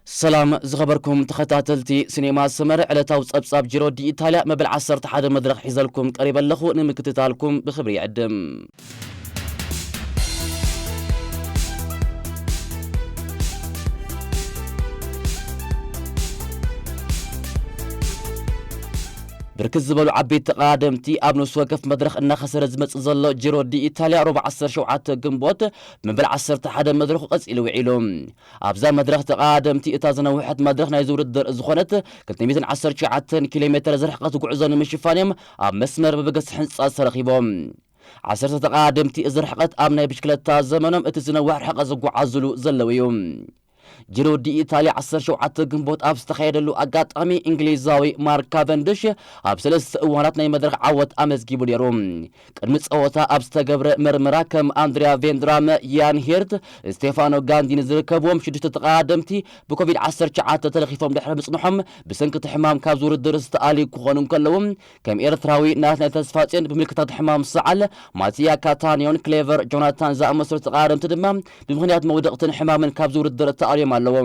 ሰላም ዝኸበርኩም ተኸታተልቲ ሲኔማ ሰመረ፣ ዕለታዊ ጸብጻብ ጂሮ ዲ ኢታልያ መበል ዓሰርተ ሓደ መድረኽ ሒዘልኩም ቀሪበ ኣለኹ። ንምክትታልኩም ብኽብሪ ይዕድም። ብርክት ዝበሉ ዓበይቲ ተቐዳደምቲ ኣብ ነፍሲ ወከፍ መድረኽ እናኸሰረ ዝመጽእ ዘሎ ጂሮ ዲ ኢታልያ፣ ሮብ ዓሰርተ ሸውዓተ ግንቦት ብመበል ዓሰርተ ሓደ መድረኹ ቀጺሉ ውዒሉ። ኣብዛ መድረኽ ተቐዳደምቲ እታ ዝነውሐት መድረኽ ናይዚ ውድድር ዝኾነት ክልተ ሚእትን ዓሰርተ ትሽዓተን ኪሎ ሜተር ዝርሕቐት ጉዕዞ ንምሽፋን እዮም ኣብ መስመር መበገሲ ህንጻ ተረኺቦም። ዓሰርተ ተቐዳደምቲ እዚ ርሕቐት ኣብ ናይ ብሽክለታ ዘመኖም እቲ ዝነውሕ ርሕቐት ዝጓዓዙሉ ዘለዉ እዩ። ጂሮ ዲ ኢታልያ ዓሰርተ ሸውዓተ ግንቦት ኣብ ዝተኻየደሉ ኣጋጣሚ እንግሊዛዊ ማርክ ካቨንድሽ ኣብ ሰለስተ እዋናት ናይ መድረኽ ዓወት ኣመዝጊቡ ነይሩ። ቅድሚ ጸወታ ኣብ ዝተገብረ መርመራ ከም ኣንድሪያ ቬንድራመ፣ ያን ሄርት፣ ስቴፋኖ ጋንዲኒ ዝርከብዎም ሽዱሽተ ተቐዳደምቲ ብኮቪድ ዓሰርተ ትሽዓተ ተለኺፎም ድሕሪ ምጽንሖም ብሰንኪ እቲ ሕማም ካብዚ ውድድር ዝተኣልዩ ክኾኑ እንከለዉ ከም ኤርትራዊ ናትናይ ተስፋጽዮን ብምልክታት ሕማም ሰዓል፣ ማቲያ ካታንዮን ክሌቨር ጆናታን ዝኣመሰሉ ተቐዳደምቲ ድማ ብምኽንያት መውደቕትን ሕማምን ካብዚ ውድድር ተኣልዮም ኣለዉ።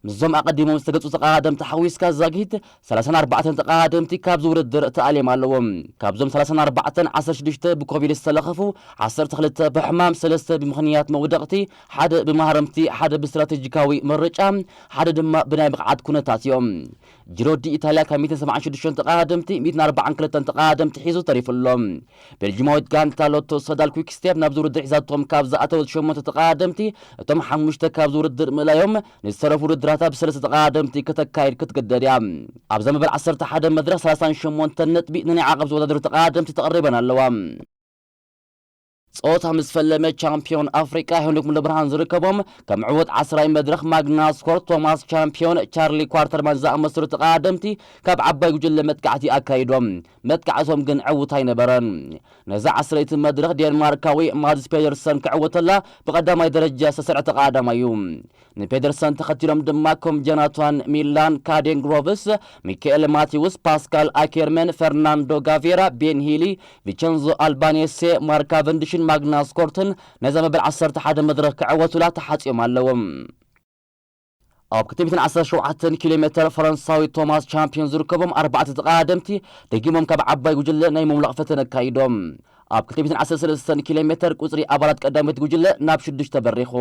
ምስዞም ኣቐዲሞም ዝተገጹ ተቐዳደምቲ ሓዊስካ ዛጊት ሰላሳን ኣርባዕተን ተቐዳደምቲ ካብዚ ውድድር ተኣልዮም ኣለዉ። ካብዞም ሰላሳን ኣርባዕተን ዓሰርተ ሽዱሽተ ብኮቪድ ዝተለኸፉ፣ ዓሰርተ ክልተ ብሕማም፣ ሰለስተ ብምኽንያት መውደቕቲ፣ ሓደ ብማህረምቲ፣ ሓደ ብስትራቴጂካዊ ምርጫ፣ ሓደ ድማ ብናይ ብቕዓት ኩነታት እዮም። ጂሮ ዲ ኢታልያ ካብ ሚእትን ሰብዓን ሽዱሽተን ተቐዳደምቲ ሚእትን ኣርባዓን ክልተን ተቐዳደምቲ ሒዙ ተሪፉ ኣሎ። ቤልጂማዊት ጋንታ ሎቶ ሶዳል ኲክ ስቴፕ ናብዚ ውድድር ሒዛቶም ካብ ዝኣተወት ሸሞንተ ተቐዳደምቲ እቶም ሓሙሽተ ካብዚ ውድድር ምእላዮም ንዝተረፉ ውድድራታ ብሰለስተ ተቐዳደምቲ ከተካይድ ክትግደድ እያ። ኣብዛ መበል ዓሰርተ ሓደ መድረኽ ሰላሳን ሸሞንተን ነጥቢ ንናይ ዓቐብ ዝወዳደሩ ተቐዳደምቲ ተቐሪበን ኣለዋ። ጾታ ምስ ፈለመ ቻምፒዮን ኣፍሪቃ ሄኖክ ሙሉብርሃን ዝርከቦም ከም ዕዉት ዓስራይ መድረኽ ማግናስ ኮርት፣ ቶማስ ቻምፒዮን፣ ቻርሊ ኳርተርማን ዝኣመሰሉ ተቐዳደምቲ ካብ ዓባይ ጉጅለ መጥቃዕቲ ኣካይዶም። መጥቃዕቶም ግን ዕዉት ኣይነበረን። ነዛ ዓስረይቲ መድረኽ ዴንማርካዊ ማድስ ፔደርሰን ክዕወተላ ብቐዳማይ ደረጃ ዝተሰርዐ ተቐዳዳማይ እዩ። ንፔደርሰን ተኸቲሎም ድማ ኮም ጀናቷን ሚላን ካዴን ግሮቭስ፣ ሚካኤል ማቴውስ፣ ፓስካል ኣኬርመን፣ ፈርናንዶ ጋቬራ፣ ቤን ሂሊ፣ ቪቸንዞ ኣልባኔሴ፣ ማርክ ካቨንድሽን ማግናስ ኮርትን ነዛ መበል ዓሰርተ ሓደ መድረኽ ክዕወቱላ ተሓጽዮም ኣለዎም። ኣብ ክልተ ሚእትን ዓሰርተ ሸውዓተን ኪሎ ሜተር ፈረንሳዊ ቶማስ ቻምፒዮን ዝርከቦም ኣርባዕተ ተቐዳደምቲ ደጊሞም ካብ ዓባይ ጉጅለ ናይ ምምላቕ ፈተነ ኣካይዶም። ኣብ ክልተ ሚእትን ዓሰርተ ሰለስተን ኪሎ ሜተር ቁጽሪ ኣባላት ቀዳመይቲ ጉጅለ ናብ ሽዱሽተ በሪኹ።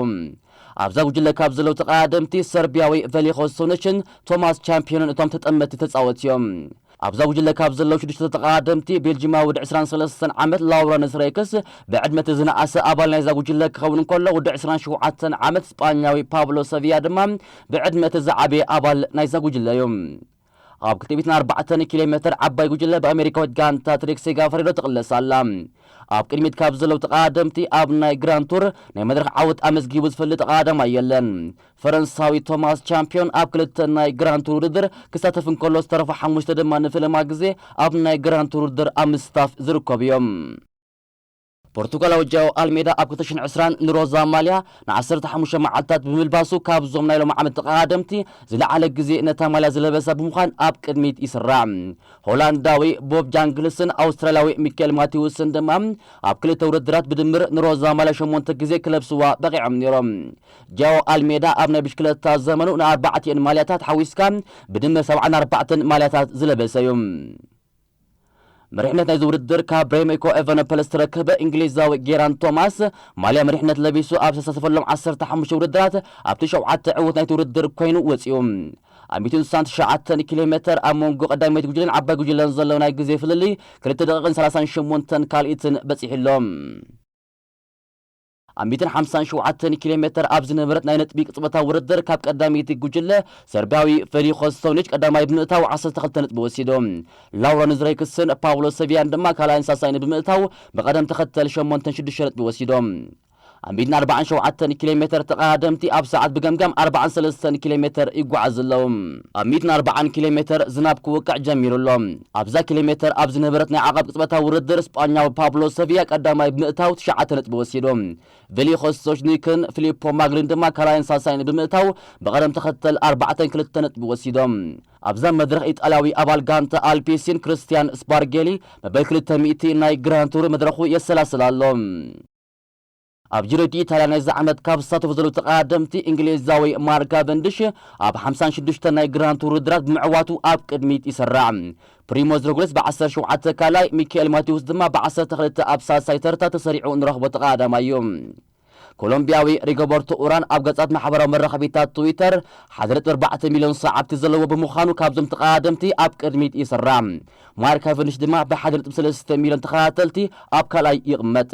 ኣብዛ ጉጅለ ካብ ዘለዉ ተቐዳደምቲ ሰርቢያዊ ቨሊኾ ሶኒችን ቶማስ ቻምፒዮንን እቶም ተጠመቲ ተጻወትቲ እዮም። ኣብዛ ጉጅለ ካብ ዘለዉ ሽዱሽተ ተቐዳደምቲ ቤልጂማዊ ወዲ ዕስራን ሰለስተን ዓመት ላውረንስ ሬክስ ብዕድመ እቲ ዝነኣሰ ኣባል ናይዛ ጉጅለ ክኸውን እንከሎ፣ ወዲ ዕስራን ሸውዓተን ዓመት ስጳኛዊ ፓብሎ ሰቪያ ድማ ብዕድመ እቲ ዝዓበየ ኣባል ናይዛ ጉጅለ እዩ። ኣብ ክልተ ሚእትን ኣርባዕተን ኪሎ ሜተር ዓባይ ጉጅለ ብኣሜሪካዊት ጋንታ ትሬክ ሴጋፍሬዶ ትቕለስ ኣላ። ኣብ ቅድሚት ካብ ዘለዉ ተቐዳደምቲ ኣብ ናይ ግራንድ ቱር ናይ መድረኽ ዓወት ኣመዝጊቡ ዝፈልጥ ተቐዳዳማይ የለን። ፈረንሳዊ ቶማስ ቻምፒዮን ኣብ ክልተ ናይ ግራንድ ቱር ውድድር ክሳተፍ እንከሎ፣ ዝተረፉ ሓሙሽተ ድማ ንፈለማ ግዜ ኣብ ናይ ግራንድ ቱር ውድድር ኣብ ምስታፍ ዝርከቡ እዮም። ፖርቱጋላዊ ጃዮ ኣልሜዳ ኣብ ክልተ ሽሕን ዕስራን ንሮዛ ማልያ ንዓሰርተ ሓሙሽተ መዓልታት ብምልባሱ ካብዞም ናይ ሎም ዓመት ተቐዳደምቲ ዝለዓለ ግዜ ነታ ማልያ ዝለበሰ ብምዃን ኣብ ቅድሚት ይስራዕ። ሆላንዳዊ ቦብ ጃንግልስን ኣውስትራልያዊ ሚካኤል ማቴውስን ድማ ኣብ ክልተ ውድድራት ብድምር ንሮዛ ማልያ ሸሞንተ ግዜ ክለብስዋ በቒዖም ነይሮም። ጃዮ ኣልሜዳ ኣብ ናይ ብሽክለታ ዘመኑ ንኣርባዕቲኤን ማልያታት ሓዊስካ ብድምር ሰብዓን ኣርባዕተን ማልያታት ዝለበሰ እዩ። መሪሕነት ናይዚ ውድድር ካብ ሬሜኮ ኤቨነፐል ዝተረከበ እንግሊዛዊ ጌራን ቶማስ ማልያ መሪሕነት ለቢሱ ኣብ ዝተሳተፈሎም ዓሰርተ ሓሙሽተ ውድድራት ኣብቲ ሸውዓተ ዕዉት ናይቲ ውድድር ኮይኑ ወጺኡ። ኣብ ሚእትን ስሳን ትሽዓተን ኪሎ ሜተር ኣብ መንጎ ቀዳመይቲ ጉጅለን ዓባይ ጉጅለን ዘሎ ናይ ግዜ ፍልልይ ክልተ ደቂቕን ሰላሳን ሸሞንተን ካልኢትን በጺሑ ኣሎ። ኣብ ሚእትን ሓምሳን ሸውዓተን ኪሎ ሜተር ኣብ ዝነበረት ናይ ነጥቢ ቅጽበታዊ ውድድር ካብ ቀዳመይቲ ጉጅለ ሰርቢያዊ ፌሊኾ ስቶኒች ቀዳማይ ብምእታው ዓሰርተ ክልተ ነጥቢ ወሲዱ። ላውረንስ ሬክስን ፓውሎ ሰቪያን ድማ ካልኣይን ሳሳይን ብምእታው ብቐደም ተኸተል ሸሞንተን ሽዱሽተ ነጥቢ ወሲዶም። ኣብ ሚእትን ኣርባዓን ሸውዓተን ኪሎ ሜተር ተቐዳደምቲ ኣብ ሰዓት ብገምጋም ኣርባዓን ሰለስተን ኪሎ ሜተር ይጓዓዙ ኣለዉ። ኣብ ሚእትን ኣርባዓን ኪሎ ሜተር ዝናብ ክወቅዕ ጀሚሩ ኣሎ። ኣብዛ ኪሎ ሜተር ኣብ ዝነበረት ናይ ዓቐብ ቅጽበታዊ ውድድር ስጳኛዊ ፓብሎ ሰቪያ ቀዳማይ ብምእታው ትሽዓተ ነጥቢ ወሲዱ። ቬሊኾ ስቶችኒክን ፊሊፖ ማግሪን ድማ ካልኣይን ሳሳይን ብምእታው ብቐደም ተኸተል ኣርባዕተን ክልተን ነጥቢ ወሲዶም። ኣብዛ መድረኽ ኢጣልያዊ ኣባል ጋንታ ኣልፒሲን ክርስቲያን ስፓርጌሊ መበል ክልተ ሚእቲ ናይ ግራንድ ቱር መድረኹ የሰላስል ኣሎ። ኣብ ጂሮ ዲ ኢታልያ ናይዚ ዓመት ካብ ዝሳተፉ ዘለዉ ተቐዳደምቲ፣ እንግሊዛዊ ማርክ ካቨንድሽ ኣብ ሓምሳን ሽዱሽተን ናይ ግራንድ ቱር ውድድራት ብምዕዋቱ ኣብ ቅድሚት ይስራዕ። ፕሪሞዝ ሮግሊስ ብ ዓሰርተ ሸውዓተ ካልኣይ፣ ሚካኤል ማቴዎስ ድማ ብ ዓሰርተ ክልተ ኣብ ሳልሳይ ተርታ ተሰሪዑ ንረኽቦ ተቐዳዳማይ እዩ። ኮሎምቢያዊ ሪጎበርቶ ኡራን ኣብ ገጻት ማሕበራዊ መራኸቢታት ትዊተር ሓደ ነጥቢ ኣርባዕተ ሚልዮን ሰዓብቲ ዘለዎ ብምዃኑ ካብዞም ተቐዳደምቲ ኣብ ቅድሚት ይስራዕ። ማርክ ካቨንድሽ ድማ ብ ሓደ ነጥቢ ሰለስተ ሚልዮን ተኸታተልቲ ኣብ ካልኣይ ይቕመጥ።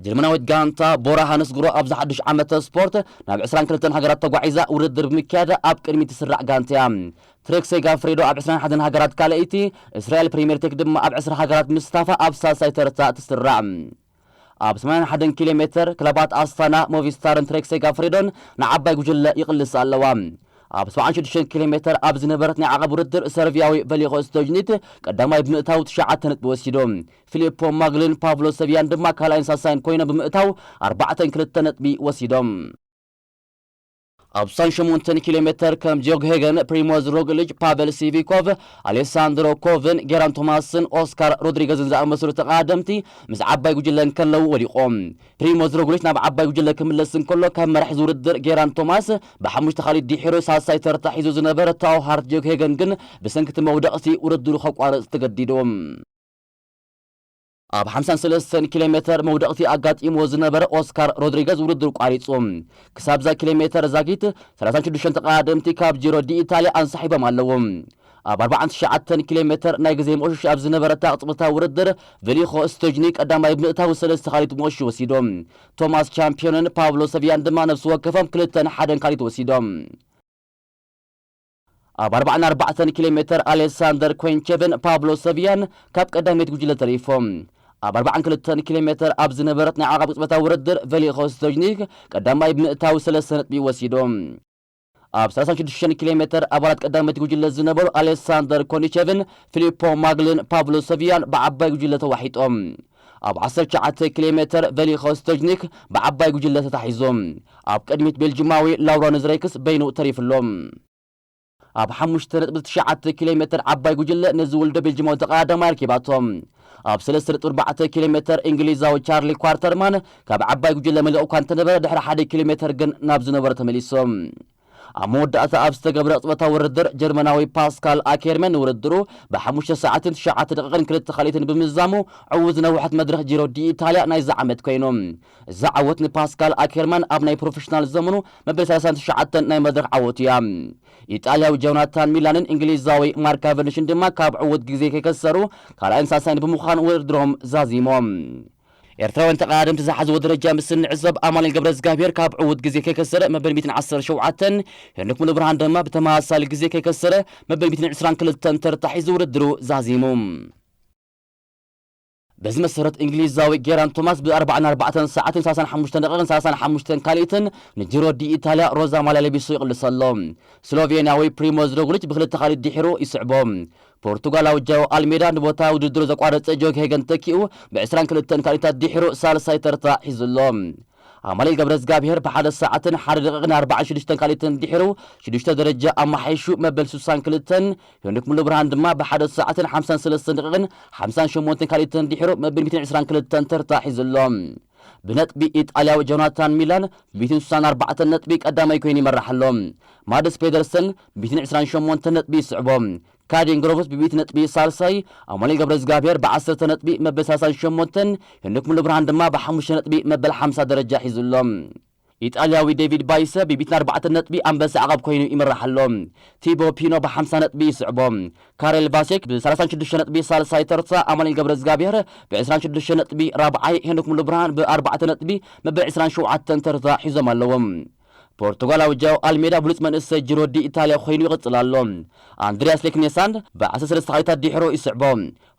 ጀርመናዊት ጋንታ ቦራ ሃንስግሮ ኣብዚ ሓድሽ ዓመተ ስፖርት ናብ ዕስራን ክልተን ሃገራት ተጓዒዛ ውድድር ብምክያድ ኣብ ቅድሚት ትስራዕ ጋንታ እያ። ትሬክ ሴጋፍሬዶ ኣብ ዕስራን ሓደን ሃገራት ካልኣይቲ፣ እስራኤል ፕሪምየር ቴክ ድማ ኣብ ዕስራ ሃገራት ምስታፋ ኣብ ሳልሳይ ተርታ ትስራዕ። ኣብ ሰማንያን ሓደን ኪሎ ሜትር ክለባት ኣስታና፣ ሞቪስታርን ትሬክ ሴጋፍሬዶን ንዓባይ ጉጅለ ይቕልሳ ኣለዋ። ኣብ ሰብዓን ሽዱሽተን ኪሎ ሜትር ኣብ ዝነበረት ናይ ዓቐብ ውድድር ሰርቢያዊ ቨሊኾ ስቶጅኒት ቀዳማይ ብምእታው ትሽዓተ ነጥቢ ወሲዱ። ፊሊፖ ማግልን ፓቭሎ ሰቪያን ድማ ካልኣይን ሳሳይን ኮይኖም ብምእታው ኣርባዕተን ክልተ ነጥቢ ወሲዶም። ኣብ ስሳን ሸሞንተን ኪሎ ሜትር ከም ጆግ ሄገን፣ ፕሪሞዝ ሮግሊች፣ ፓቨል ሲቪኮቭ፣ ኣሌሳንድሮ ኮቭን፣ ጌራን ቶማስን ኦስካር ሮድሪገዝን ዝኣመሰሉ ተቐዳደምቲ ምስ ዓባይ ጉጅለ እንከለዉ ወዲቖም። ፕሪሞዝ ሮግሊች ናብ ዓባይ ጉጅለ ክምለስ እንከሎ፣ ካብ መራሒ ዝውድድር ጌራን ቶማስ ብሓሙሽተ ካልኢት ድሒሩ ሳልሳይ ተርታ ሒዙ ዝነበረ ታው ሃርት ጆግ ሄገን ግን ብሰንኪ እቲ መውደቕቲ ውድድሩ ከቋርጽ ተገዲዱ። ኣብ ሓምሳን ሰለስተን ኪሎ ሜትር መውደቕቲ ኣጋጢምዎ ዝነበረ ኦስካር ሮድሪገዝ ውድድር ቋሪጹ። ክሳብ እዛ ኪሎ ሜትር ዛጊት ሰላሳን ሽዱሽተን ተቐዳደምቲ ካብ ጂሮ ዲ ኢታልያ ኣንሳሒቦም ኣለዉ። ኣብ ኣርባዓን ትሽዓተን ኪሎ ሜትር ናይ ግዜ መቑሽሽ ኣብ ዝነበረታ ቅጽበታዊ ውድድር፣ ቬሊኾ ስቶጅኒ ቀዳማይ ብምእታው ሰለስተ ካልኢት መቑሽሽ ወሲዶም። ቶማስ ቻምፒዮንን ፓብሎ ሰቪያን ድማ ነፍሲ ወከፎም ክልተን ሓደን ካልኢት ወሲዶም። ኣብ ኣርባዓን ኣርባዕተን ኪሎ ሜትር ኣሌሳንደር ኮንቼቭን ፓብሎ ሰቪያን ካብ ቀዳመይቲ ጉጅለ ተሪፎም። ኣብ ኣርባዓን ክልተን ኪሎ ሜትር ኣብ ዝነበረት ናይ ዓቐብ ቅጽበታዊ ውድድር ቬሊኾ ስቶጅኒክ ቀዳማይ ብምእታው ሰለስተ ነጥቢ ወሲዶም። ኣብ ሰላሳን ሽዱሽተን ኪሎ ሜትር ኣባላት ቀዳመይቲ ጉጅለ ዝነበሩ ኣሌሳንደር ኮንቼቭን ፊሊፖ ማግልን ፓብሎ ሰቪያን ብዓባይ ጉጅለ ተዋሒጦም። ኣብ ዓሰርተ ትሽዓተ ኪሎ ሜትር ቬሊኾ ስቶጅኒክ ብዓባይ ጉጅለ ተታሒዙ ኣብ ቅድሚት ቤልጅማዊ ላውረንስ ሬክስ በይኑ ተሪፉ ኣሎ። ኣብ ሓሙሽተ ነጥቢ ትሽዓተ ኪሎ ሜትር ዓባይ ጉጅለ ነዚ ውልዶ ቤልጅማዊ ተቐዳዳማይ ኣርኪባቶ። ኣብ ሰለስተ ነጥቢ ኣርባዕተ ኪሎ ሜትር እንግሊዛዊ ቻርሊ ኳርተርማን ካብ ዓባይ ጉጅለ መሊቑ እኳ እንተነበረ፣ ድሕሪ ሓደ ኪሎ ሜትር ግን ናብ ዝነበሮ ተመሊሱ። ኣብ መወዳእታ ኣብ ዝተገብረ ቅጽበታዊ ውድድር፣ ጀርመናዊ ፓስካል ኣኬርመን ንውድድሩ ብሓሙሽተ ሰዓትን ትሽዓተ ደቂቕን ክልተ ካልኢትን ብምዝዛሙ፣ ዕዉት ዝነውሐት መድረኽ ጂሮ ዲ ኢታልያ ናይዚ ዓመት ኮይኑ። እዚ ዓወት ንፓስካል ኣኬርማን ኣብ ናይ ፕሮፌሽናል ዘመኑ መበል ሰላሳን ትሽዓተን ናይ መድረኽ ዓወቱ እያ። ኢጣልያዊ ጆናታን ሚላንን እንግሊዛዊ ማርክ ካቨንድሽን ድማ ካብ ዕዉት ግዜ ከይከሰሩ ካልኣይን ሳልሳይን ብምዃን ውድድሮም ዛዚሞም። ኤርትራውያን ተቐዳደምቲ ዝሓዝዎ ደረጃ ምስ እንዕዘብ፣ ኣማኑኤል ገብረዝጋብሄር ካብ ዕዉት ግዜ ከይከሰረ መበል ሚእትን ዓሰርተ ሸውዓተን፣ ሄኖክ ሙሉብርሃን ድማ ብተመሳሳሊ ግዜ ከይከሰረ መበል ሚእትን ዕስራን ክልተን ተርታ ሒዙ ውድድሩ ዛዚሙ። በዚ መሰረት፣ እንግሊዛዊ ጌራን ቶማስ ብ ኣርባዓን ኣርባዕተን ሰዓትን ሰላሳን ሓሙሽተን ደቂቕን ሰላሳን ሓሙሽተን ካልኢትን ንጂሮ ዲ ኢታልያ ሮዛ ማልያ ለቢሱ ይቕልስ ኣሎ። ስሎቬንያዊ ፕሪሞዝ ሮግሊች ብክልተ ካልኢት ድሒሩ ይስዕቦ። ፖርቱጋላዊ ጃዮ ኣልሜዳ ንቦታ ውድድሩ ዘቋረጸ ጆግ ሄገን ተኪኡ ብ ዕስራን ክልተን ካልኢታት ድሒሩ ሳልሳይ ተርታ ሒዙ ኣሎ። ኣማኑኤል ገብረዝጋብሄር ብሓደ ሰዓትን ሓደ ደቂቕን ኣርባዓን ሽዱሽተን ካልኢትን ድሒሩ ሽዱሽተ ደረጃ ኣመሓይሹ መበል ስሳን ክልተን፣ ሄኖክ ሙሉብርሃን ድማ ብሓደ ሰዓትን ሓምሳን ሰለስተን ደቂቕን ሓምሳን ሸሞንተን ካልኢትን ድሒሩ መበል ሚእትን ዕስራን ክልተን ተርታ ሒዙ ኣሎ። ብነጥቢ ኢጣልያዊ ጆናታን ሚላን ብሚእትን ስሳን ኣርባዕተን ነጥቢ ቀዳማይ ኮይኑ ይመርሕ ኣሎ። ማድስ ፔደርሰን ብሚእትን ዕስራን ሸሞንተን ነጥቢ ይስዕቦ። ካዴን ግሮቭስ ብሚእቲ ነጥቢ ሳልሳይ፣ ኣማኑኤል ገብረዝጋብሄር ብዓሰርተ ነጥቢ መበል ሰላሳን ሸሞንተን፣ ሄኖክ ሙሉብርሃን ድማ ብሓሙሽተ ነጥቢ መበል ሓምሳ ደረጃ ሒዙ ኣሎ። ኢጣልያዊ ዴቪድ ባይሰ ብሚእትን ኣርባዕተን ነጥቢ ኣንበሳ ዓቐብ ኮይኑ ይምራሕ ኣሎ። ቲቦ ፒኖ ብሓምሳ ነጥቢ ይስዕቦ። ካሬል ቫሴክ ብሰላሳን ሽዱሽተ ነጥቢ ሳልሳይ ተርታ፣ ኣማኑኤል ገብረዝጋብሄር ብዕስራን ሽዱሽተ ነጥቢ ራብዓይ፣ ሄኖክ ሙሉብርሃን ብኣርባዕተ ነጥቢ መበል ዕስራን ሸውዓተን ተርታ ሒዞም ኣለዎም። ፖርቱጋላዊ ጃው ኣልሜዳ ብሉጽ መንእሰይ ጅሮ ዲ ኢታልያ ኮይኑ ይቕጽል ኣሎ። ኣንድሪያስ ሌክኔሳንድ ብዓሰርተ ሰለስተ ካልኢታት ድሒሩ ይስዕቦ።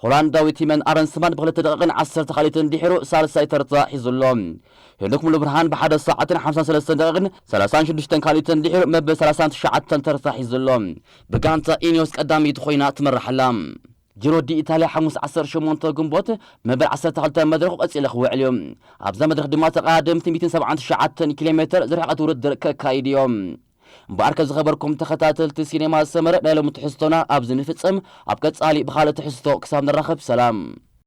ሆላንዳዊ ቲመን ኣረንስማን ብክልተ ደቂቕን ዓሰርተ ካልኢትን ድሒሩ ሳልሳይ ተርታ ሒዙ ኣሎ። ሄኖክ ሙሉብርሃን ብሓደ ሰዓትን ሓምሳን ሰለስተን ደቂቕን ሰላሳን ሽዱሽተን ካልኢትን ድሒሩ መበል ሰላሳን ትሽዓተን ተርታ ሒዙ ኣሎ። ብጋንታ ኢኒዮስ ቀዳመይቲ ኮይና ትመርሕ ኣላ። ጅሮ ዲ ኢታልያ ሓሙስ ዓሰርተ ሸሞንተ ግንቦት መበል ዓሰርተ ክልተ መድረኹ ቀጺሉ ክውዕል እዩ። ኣብዛ መድረኽ ድማ ተቐዳደምቲ ሚእትን ሰብዓን ትሽዓተን ኪሎ ሜትር ዝርሕቐት ውድድር ከካይዱ እዮም። እምበኣርከ ዝኸበርኩም ተኸታተልቲ ሲኔማ ሰመረ፣ ናይ ሎሚ ትሕዝቶና ኣብዚ ንፍጽም። ኣብ ቀጻሊ ብኻልእ ትሕዝቶ ክሳብ ንራኸብ፣ ሰላም።